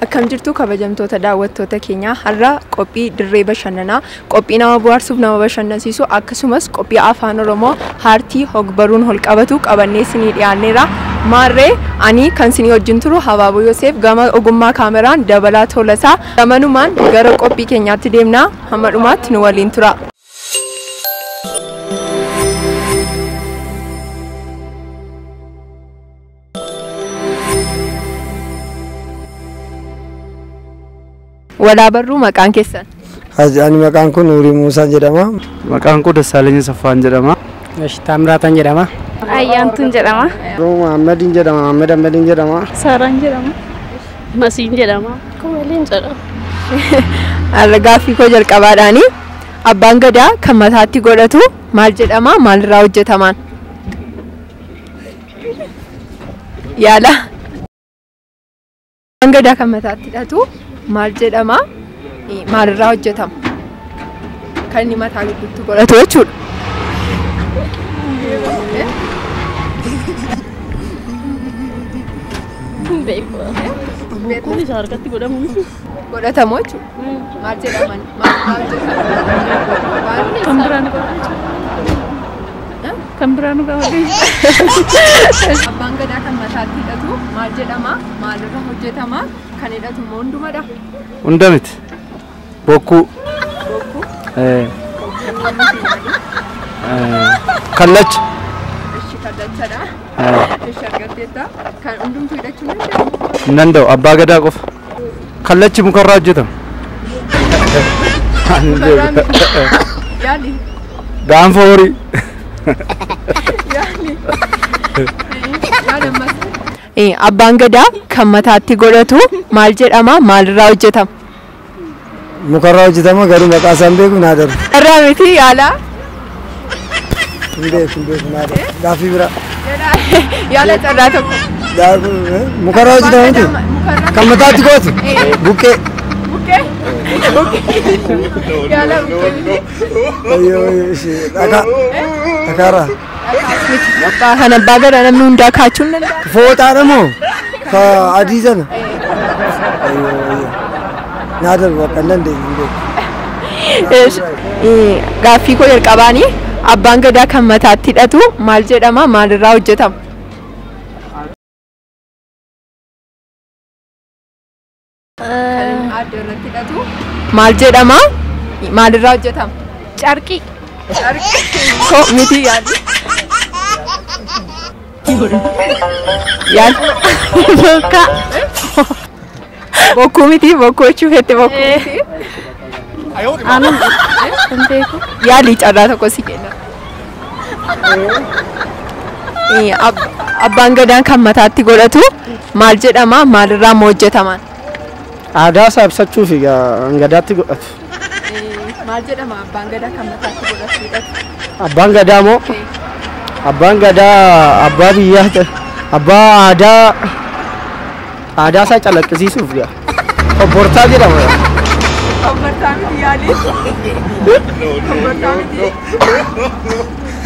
Akkam jirtu kabajamtoota daawwattoota keenyaa, har'a qophii dirree bashannanaa, qophii nama bohaarsuuf nama bashannansiisu, akkasumas qophii afaan Oromoo aartii hogbaruun holqabatu qabannee isinii dhiyaanneera. Maarree ani kan isinii wajjin turu Habaaboo Yoseef, gama ogummaa kaameraan Dabalaa Tolasaa. Gamanumaan gara qophii keenyaatti deemnaa, hamma dhumaatti nu waliin tura. Walaa barruu, maqaan keessan? Ani maqaan kun Nuurii Muusaa jedhama. Maqaan koo Dassaalany Saffaan jedhama. Taamiraatan jedhama. Ayyaantuun jedhama. Muhammadiin jedhama. Muhammad Ahmadiin jedhama. Saaraan jedhama. Masiin jedhama. Kumaliin jedhama. Har'a gaaffii koo jalqabaadhaani, abbaan gadaa kan mataatti godhatu maal jedhama, maalirraa hojjetamaan? Yaala. Abbaan gadaa kan mataatti hidhatu maal jedhama, maalirraa hojjetama? Kan inni mataa gidduutti godhatu jechuudha. Hin beeku. Kun isa harkatti godhamu miti. Godhatamu jechuudha. Maal jedhaman? Maalirraa hojjetama? Kan biraa nu gaafachuu. Kan biraa nu gaafachuu. Abbaan gadaa kan mataatti hidhatu maal jedhama? Maalirraa hojjetama? Kan hidhatu immoo hundumadha. Hunda miti. Bokkuu. Bokkuu. Kallacha. Ishi kallachadha. Ishi argatteetta. Kan hundumtuu hidhachuu ni danda'u. Hin danda'u, abbaa gadaa qofa. Kallachi mukarraa hojjetama. Mukarraa miti. Yaali. Gaanfa horii. Yaali. Yaali ammas. Abbaan gadaa kan mataatti godhatu maal jedhama? Maalirraa hojjetama? Mukarraa hojjetama, garuu maqaa isaan beeku naa darbu. Irraa miti, yaala. Hin beeku, hin beeku, naa darbu. Gaaffii biraa. Yaala, carraa tokko. Mukarraa hojjetama miti. Kan mataatti gootu. Buqqee. Buqqee? Buqqee. Yaala, buqqee miti. Ayyoo, ishee dhagaa. Dhagaarraa. Miti. Kan abbaa gadaa namni hundaa kaachuu hin danda'a. Fooxaadha moo? Ka adii sana. Ayyoo, ayyoo. Naa darbu, bakka hin dandeenye, hin beeku. Gaaffii koo jalqabaanii, abbaan gadaa kan mataatti hidhatu maal jedhama, maalirraa hojjetama? Kan adda irratti hidhatu maal jedhama, maalirraa hojjetama? Carqii. Koo miti, yaali. Yaali. Bokkaa. Bokkuu miti, bokkuu jechuu fette, bokkuu miti. Anu hin beeku. Yaali, carraa tokko si kenna. Abbaan gadaan kan mataatti godhatu maal jedhama, maalirraa immoo hojjetaman? Aadaa isaa ibsachuuf egaa gadaatti godhatu. Maal jedhama abbaan gadaa kan mataatti godhatu, hidhatu? Abbaan gadaa moo? Abbaan gadaa abbaa biyyaa ta'e, abbaa aadaa, aadaa isaa calaqqisiisuuf egaa. Obbortaa jedhama. Obbortaa miti, yaali. Obbortaa miti.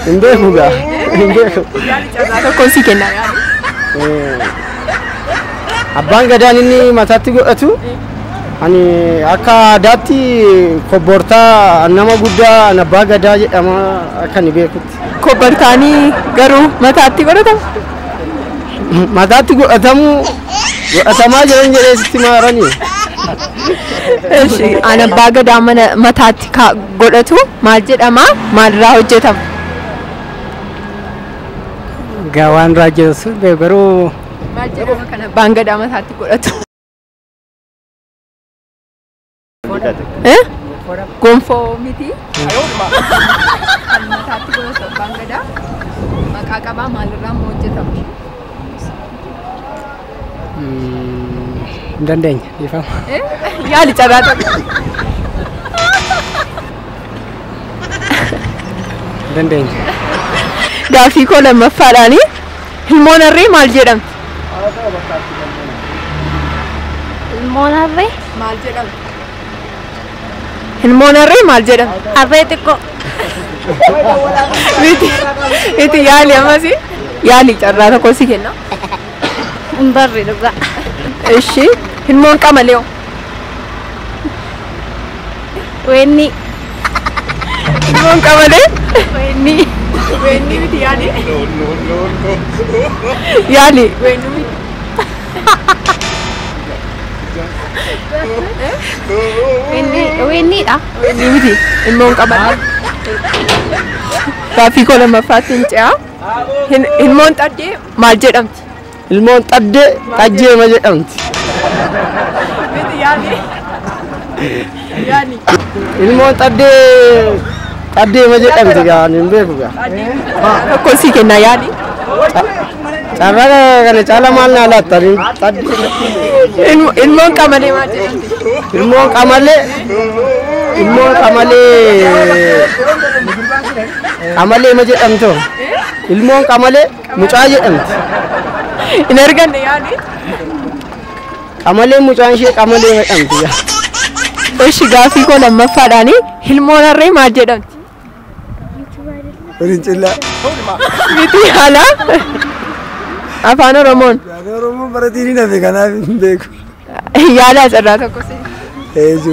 Hin beeku egaa. Hin beeku. Yaali, carraa tokko si kenna, yaali. Abbaan gadaan inni mataatti godhatu, ani akka aadaatti kobbortaa nama guddaa an abbaa gadaa jedhama akka ani beekutti. Kobbortaanii garuu mataatti godhatama? Mataatti godhatamu, godhatamaa jiran jedhee sitti maarani. Ishi, an abbaa gadaa mana mataatti godhatu maal jedhama, maalirraa hojjetama? Egaa waan irraa hojjetu beeku garuu. Maal jedhama kan abbaan gadaa mataatti godhatu? Eh? Gonfoo miti. Kan mataatti godhatu abbaan gadaa maqaa qabaa, maalirraa immoo hojjetama? Hin dandeenye, dhiifama. Eh? Yaali, carraa tokko. Hin dandeenye. Gaaffii koo lammaffaadhaani, ilmoon harree maal jedhamti? Ilmoon harree maal jedhamti? Ilmoon harree maal jedhama? Harree xiqqoo. Miti. Miti yaali ammas. Yaali carraa tokko si kenna. Hin barre dhugaa. Ishi ilmoon qamalee hoo? Weenni. Ilmoon qamalee? Weenni. Weenni miti yaali. Yaali weenni miti. Weenni weenniidha. Weenni miti ilmoon qamalee. Gaaffii koo lammaffaatti hin ce'a. Ilmoon xaddee maal jedhamti? Ilmoon xaddee xajjeema jedhamti. Miti yaali. Yaali. Ilmoon xaddee xaddeema jedhamti gaa ani hin beeku gaa. Tokko si kenna yaali. Carraa kana caala maal naa laatta? Ilmoon qamalee maal jedhamti? Ilmoon qamalee ilmoon qamalee qamalee ma jedhamtu? Ilmoon qamalee mucaa jedhamti. Hin arganne yaali. Qamaleen mucaan ishee qamalee jedhamti. Ishi gaaffii koo lammaffaadhaani ilmoon harree maal jedhamti? Walincillaa. Miti haala. Afaan Oromoon. Afaan Oromoon baratiin hin hafe kanaaf hin beeku. Yaala asirraa tokko si.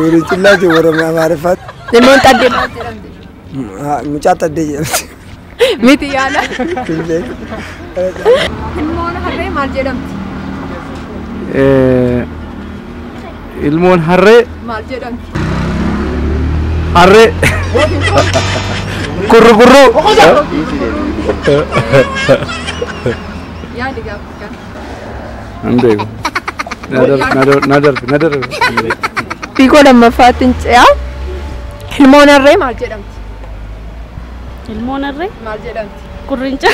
Walincillaa jechuun warra Amaariffaatti. Ilmoon xaddee maal jedhamti? Mucaa xaddee jedhamti. Miti yaala. Hin beeku. Ilmoon harree maal jedhamti? Ilmoon harree maal jedhamti? Harree. Kurru kurru. Yaali gaaffii kana. Hin beeku. Na darbe na darbe. Fiigoo lammaffaatti hin ce'a. Ilmoon harree maal jedhamti? Ilmoon harree maal jedhamti? Kurrinca.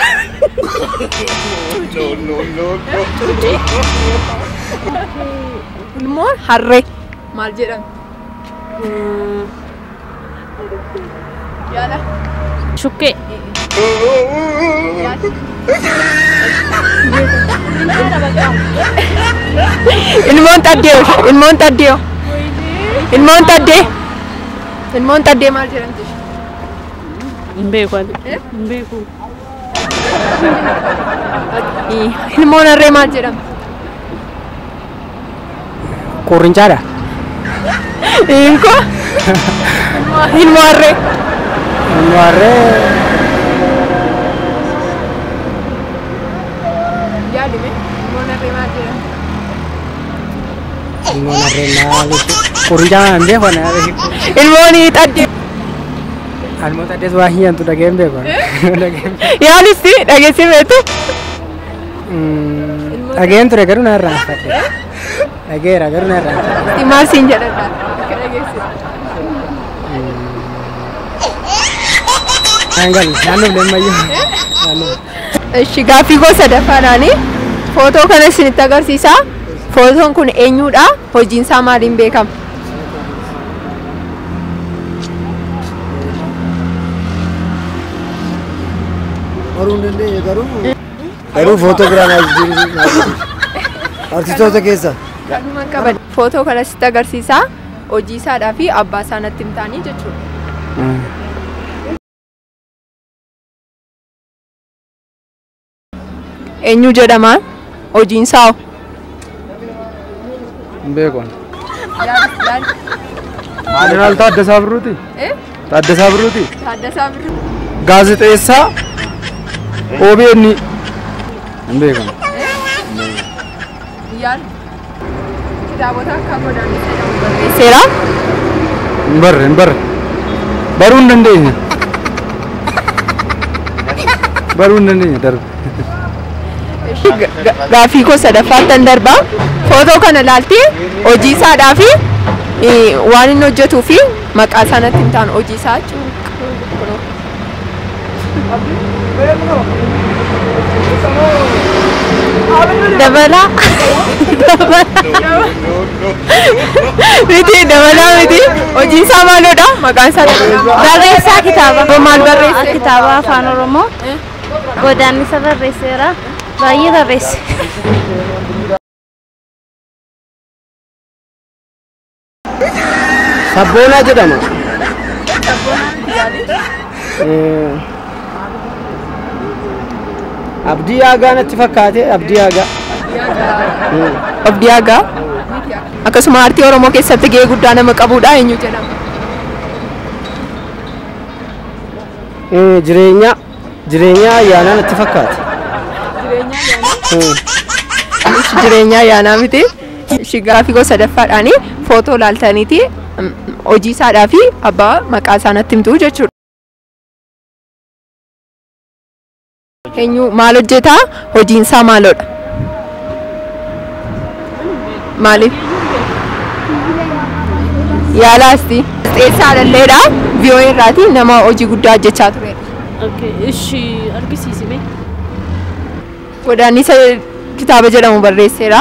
Ilmoon harree maal jedhamti? Yaala. Shukkee. Ilmoon xaddee ilmoon xaddee ilmoon xaddee ilmoon xaddee maal jedhamti? Hin beeku ani. Hin beeku. Ilmoon harree maal jedhamti? Kurrincaadha. Inko? Ilmoo harree. Ilmoo harree. Yaali mee ilmoon harree maal jedhamti? Ilmoon harree maal? Kurrincaa hin beeku ani. Ilmoon xaddee. Ilmoon xaddees waa hin jedhamtu dhagee hin beeku. Yaalisti dhageessii beektu? Dhageen ture garuu na irraanfadhe. Dhageera garuu na irraanfadhe. Maal siin jedhadha? Akka dhageessi. Hangal naannoo lammayyuu. Naannoo. Ishi gaaffii gosa sadaffaadhaani footoo kana isinitti agarsiisa. Footoon kun eenyudha? Hojiin isaa maaliin beekama? Baruu hin dandeenye garuu garuu footoo biraa naa jijjiiruu artistoota keessa. Kanuma qaban footoo kana sitti agarsiisa. Hojii isaadhaa fi abbaa isaa natti himtaanii jechuudha. Eenyu jedhama? Hojiin isaa hoo? Hin beeku ani. Jeneraal Taaddasaa Birruuti? Taaddasaa Birruuti? Taaddasaa Birruu. Gaazexeessaa OBN. Hin beeku ani. Yaali. Kitaabota akka godaannisa jedhamu barreesseera. Hin barre hin barre. Baruu hin dandeenye. Baruu hin dandeenye darbe. Gaaffii koo sadaffaattan darba. Footoo kana ilaaltee hojii isaadhaa fi waan inni hojjetuu fi maqaa isaa natti hin taane hojii isaa jechuudha. Dabalaa. Miti dabalaa miti hojiin isaa maalodha? Maqaan isaa dabalaa. Barreessaa kitaaba. Maal barreesse? Kitaaba afaan Oromoo. Godaannisa barreesseera. Baay'ee barreesse. Sabboonaa jedhama. Abdii Aagaa natti fakkaate Abdii Aagaa. Abdii Aagaa. Akkasuma aartii Oromoo keessatti gahee guddaa nama qabudha. Eenyu jedhama? Jireenya ayyaanaa natti fakkaate. Jireenya ayyaanaa miti. Ishii gaaffii gosa sadaffaadhaani footoo laaltaniiti hojii isaadhaa fi abbaa maqaa isaa natti himtu jechuudha. Eenyu maal hojjetaa? Hojiin isaa maalodha? Maaliif? Yaalaasti. Gaazexeessaa dhalleedha. VOA irraati nama hojii guddaa hojjechaa turedha. Okay, ishi argisiisime. Godaannisa kitaaba jedhamu barreesseera.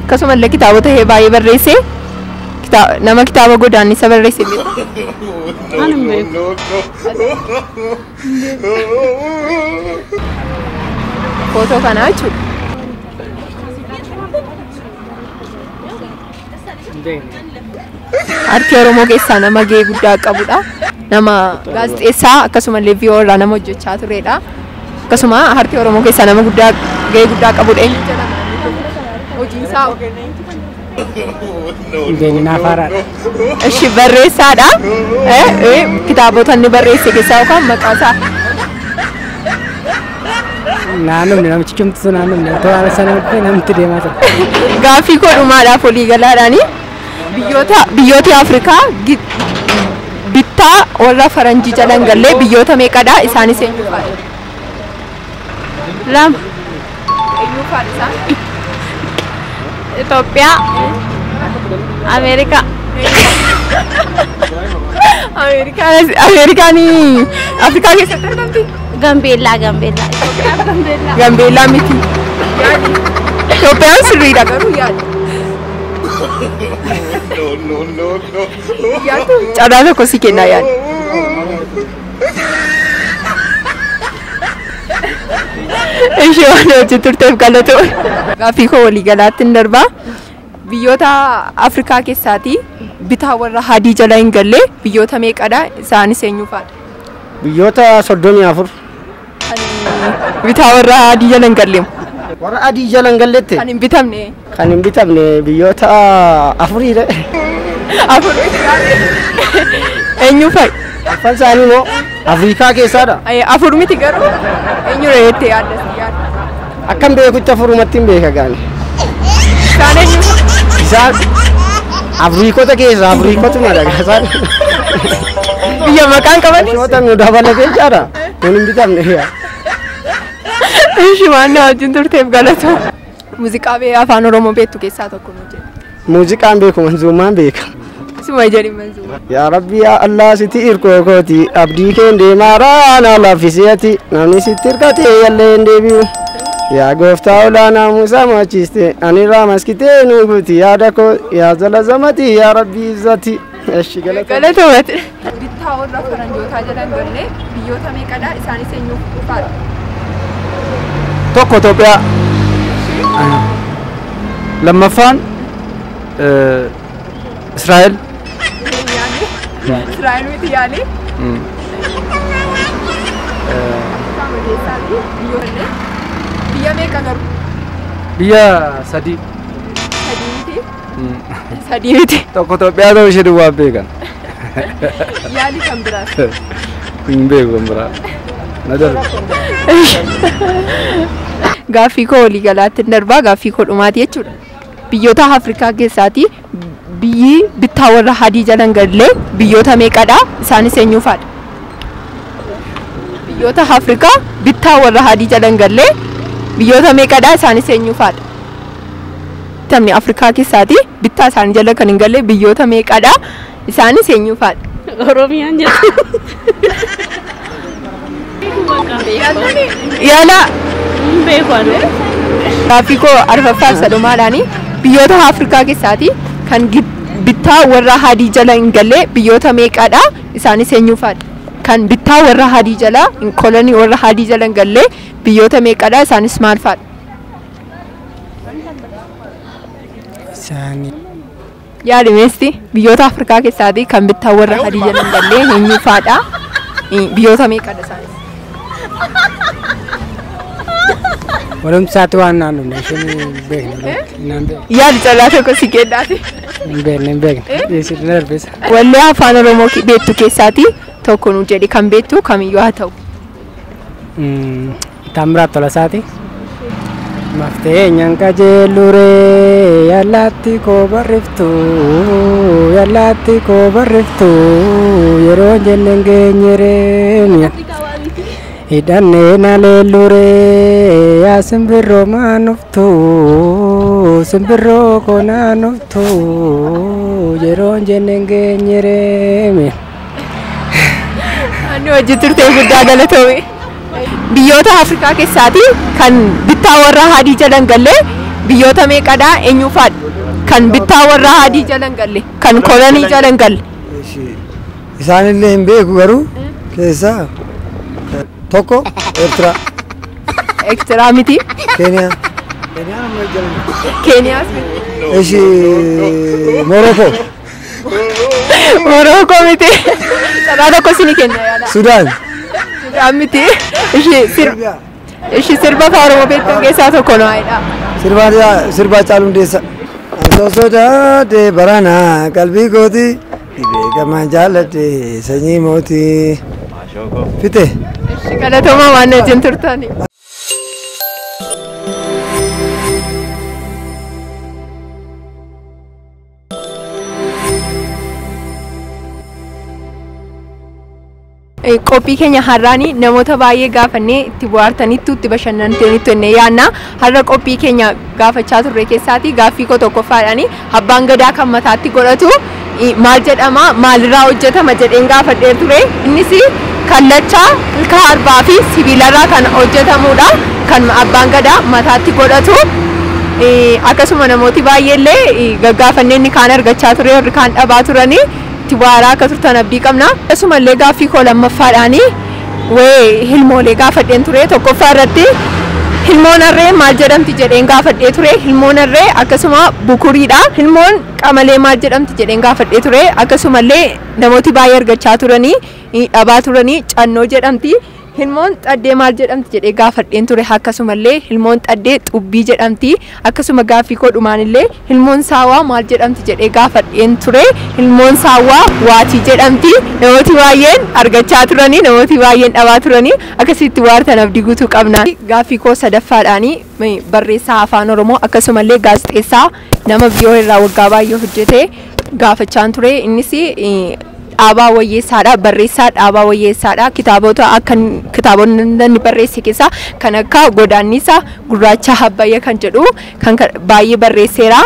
Akkasumallee kitaabota baay'ee barreesse. Nama kitaaba godaannisa barreesse beektaa? Ani hin beeku. Footoo kanaa jechuudha. Aartii Oromoo keessaa nama gahee guddaa qabudha. Nama gaazexeessaa akkasumallee VOA irraa nama hojjechaa turedha. Akkasuma aartii Oromoo keessaa nama guddaa gahee guddaa qabudha. Eenyu jedhama? Hojiin isaa Beeninaa Faaraadha. Ishi barreessaadha. Kitaabota inni barreesse keessaa yookaan maqaa isaa Naannoo namichi cimtu naannoo otoo haala sana dhufee namatti deemaa ture. Gaaffii koo dhumaadhaaf walii galaadhaani biyyooti Afrikaa bittaa warra faranjii jala hin galle biyyoota meeqadha? Isaanis eenyu fa'aadha? 2. Eenyu fa'aadha isaan? Itoophiyaa. Ameerikaa. Ameerikaan Afrikaa keessatti argamti? Gambeellaa Gambeellaa. Gambeellaa miti. Itoophiyaan sirriidha garuu yaada. Yaadu carraa tokko si kennaa yaada. Ishee waan hojii turteef galatoo. Gaaffii koo walii galaatti hin darbaa. Biyyoota Afrikaa keessaatii bitaa warra adii jala hin galle biyyoota meeqadha? Isaanis eenyu fa'aadha? Biyyoota 34. Bitaa warra adii jala hin galle. Warra adii jala hin galletti? Kan hin bitamne. Kan hin bitamne biyyoota afuriidha. Afur. Eenyu fa'i? Afaan isaanii immoo Afrikaa keessaadha. Afur miti garuu eenyudha jettee yaadda si yaadda? Akkan beekutti afurumatti hin beeka gaani. Isaan eenyu? Isaan Afriikota keessa Afriikotuma dha isaan. Biyya maqaan qaban? Shoota nu dabalatee jira. Kun hin bitamne yaa. Ishi waan na wajjin turteef galatoo. Muuziqaa afaan Oromoo beektu keessaa tokko nu jedhi. Muuziqaan beeku manzuumaan beeka. Suma jedhi manzuuma. Yaa Rabbi yaa Allah sitti hirkoo kooti abdii keen deemaara na laaffisee namni sitti hirkatee yallee hin deebi'u. Yaa gooftaa olaanaa Muusaa maachiste ani irraa maskitee nu guuti yaada koo yaa zalazamati yaa Rabbi izzati. Eshi galata. Galatoomati. Bittaa warra faranjootaa jala hin galle biyyoota meeqadha? Isaanis eenyu fa'aadha? Tokko Itoophiyaa. Lammaffaan Israa'el. Israa'el miti yaali. Biyya meeqa garuu? Biyya sadii. Sadii miti? Sadii miti. Tokko Itoophiyaa ta'uu ishee duwwaa beekan. Yaali kan biraas. Hin beeku kan biraa. Na darbe. Gaaffii koo walii galaatti hin darbaa gaaffii koo dhumaati jechuudha. Biyyoota Afrikaa keessaatii biyyi bittaa warra adii jala hin galle biyyoota meeqadha? Isaanis eenyu fa'aadha? Biyyoota Afrikaa bittaa warra adii jala hin galle biyyoota meeqadha? Isaanis eenyu fa'aadha? Tamni Afrikaa keessaatii bittaa isaanii jala kan hin galle biyyoota meeqadha? Isaanis eenyu fa'aadha? Oromiyaan jedhu. Yaala. Hin beeku ani. Gaaffii koo arfaffaaf sadhumaadhaani biyyoota Afrikaa keessaatii kan bittaa warra adii jala hin galle biyyoota meeqadha? Isaanis eenyu fa'aadha? Kan bittaa warra adii jala kolonii warra adii jala hin galle biyyoota meeqadha? Isaanis maal fa'aadha? Isaanii Yaadimeesti biyyoota Afrikaa keessaatii kan bittaa warra adii jala hin galle eenyu faadha? Biyyoota meeqadha isaanis? Walumsaatti waan naannoo isheen hin beekne. Hin beekne. Yaadi callaa tokko si kennaati. Hin beekne hin beekne. Dhiisii darbisa. Wallee afaan Oromoo beektu keessaatii tokko nu jedhi kan beektu kamiyyuu haa ta'u. Taammiraat Tolasaati. Mafteenyaan qajeeluree yallaatti koo barriftu yallaatti koo barriftu yeroo jenneen geenyereen hidhannee na leelluree yaa simbirroo maanuftu simbirroo koo naanuftu yeroo jenneen geenyereen. Ani hojii turtee guddaa galatoome. Biyyoota Afrikaa keessaatii kan bittaa warra adii jala hin galle biyyoota meeqadha eenyu faadha? Kan bittaa warra adii jala hin galle kan kolonii jala hin galle. Isaanillee hin beeku garuu keessaa tokko Eertiraa. Eertiraa miti. Keeniyaa. Keeniyaas miti. Ishi Morokoo. Morokoo miti. Carraa tokko isinii kenna yaada. Sudaan. Sudaan miti. Ishi sirba afaan Oromoo beektan keessaa tokko nu haayidha. Sirba Haacaaluu Hundeessaa. Osoo sodaatee barana qalbii kooti dhibee gamaan jaalladhe sanyii mootii. Fite. Ishi galatoomaa waan wajjin turtani. Qophii keenya har'aanii namoota baay'ee gaafannee itti bohaartaniittu itti bashannantaniittu jennee yaadna. Har'a qophii keenya gaafachaa turre keessaati gaaffii koo tokkoffaadhaani abbaan gadaa kan mataatti godhatu maal jedhama maalirraa hojjetama jedheen gaafadhee ture. Innis kallacha ilka arbaa fi sibiilarraa kan hojjetamudha. Kan abbaan gadaa mataatti godhatu. Akkasuma namooti baay'eellee gaggaafannee inni kaan argachaa ture warri kaan dhabaa turanii. Itti bohaaraa akka turtan abdii qabna. Akkasumallee gaaffii koo lammaffaadhaanii wayii hilmoolee gaafadheen ture tokkoffaa irratti hilmoon harree maal jedhamti jedheen gaafadhee ture. Hilmoon harree akkasuma bukuriidha. Hilmoon qamalee maal jedhamti jedheen gaafadhee ture. Akkasumallee namooti baay'ee argachaa turanii dhabaa turanii cannoo jedhamti. Hilmoon xaddee maal jedhamti jedhee gaafadheen ture. Akkasumallee hilmoon xaddee xubbii jedhamti. Akkasuma gaaffii koo dhumaanillee hilmoon saawwaa maal jedhamti jedhee gaafadheen ture. Hilmoon saawwaa waatii jedhamti. Namooti baay'een argachaa turanii namooti baay'een dhabaa turanii akkasitti waartan abdii guutuu qabna. Gaaffii koo sadaffaadhaanii barreessaa afaan Oromoo akkasumallee gaazexeessaa nama biyyoon irraa waggaa baay'ee hojjete gaafachaan ture. Innis Dhaabaa Wayyeessaadha. Barreessaa Dhaabaa Wayyeessaadha. Kitaabota akka kitaabonni inni barreesse keessaa kan akka Godaannisa Gurraacha Habbayya kan jedhu kan baay'ee barreesseera.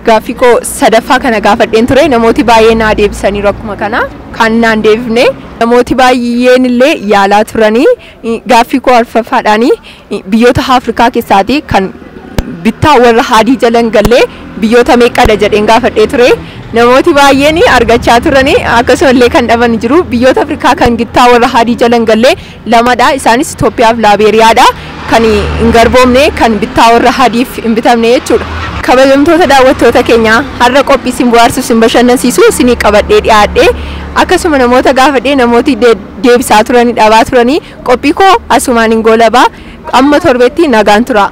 Gaaffii koo sadaffaa kana gaafadheen ture. Namooti baay'ee naa deebisaniiru akkuma kana kan naan deebifne. Namooti baay'een illee yaalaa turanii gaaffii koo arfaffaadhaanii biyyoota Afrikaa keessaatii kan bittaa warra adii jala hin galle biyyoota meeqadha jedheen gaafadhee ture. Namooti baay'een argachaa turanii akkasumallee kan dhaban jiru. Biyyoota Afrikaa kan bittaa warra adii jala hin galle lamadha. Isaanis Itoophiyaa fi Laabeeriyaadha. Kan hin garboomne kan bittaa warra adiif hin bitamne jechuudha. Kabajamtoota daawwattoota keenyaa har'a qophii isin bohaarsu isin bashannansiisu isinii qabadhee dhiyaadhe akkasuma namoota gaafadhee namooti deebisaa turanii dhabaa turanii qophii koo asumaan hin goolabaa amma torbeetti nagaan tura.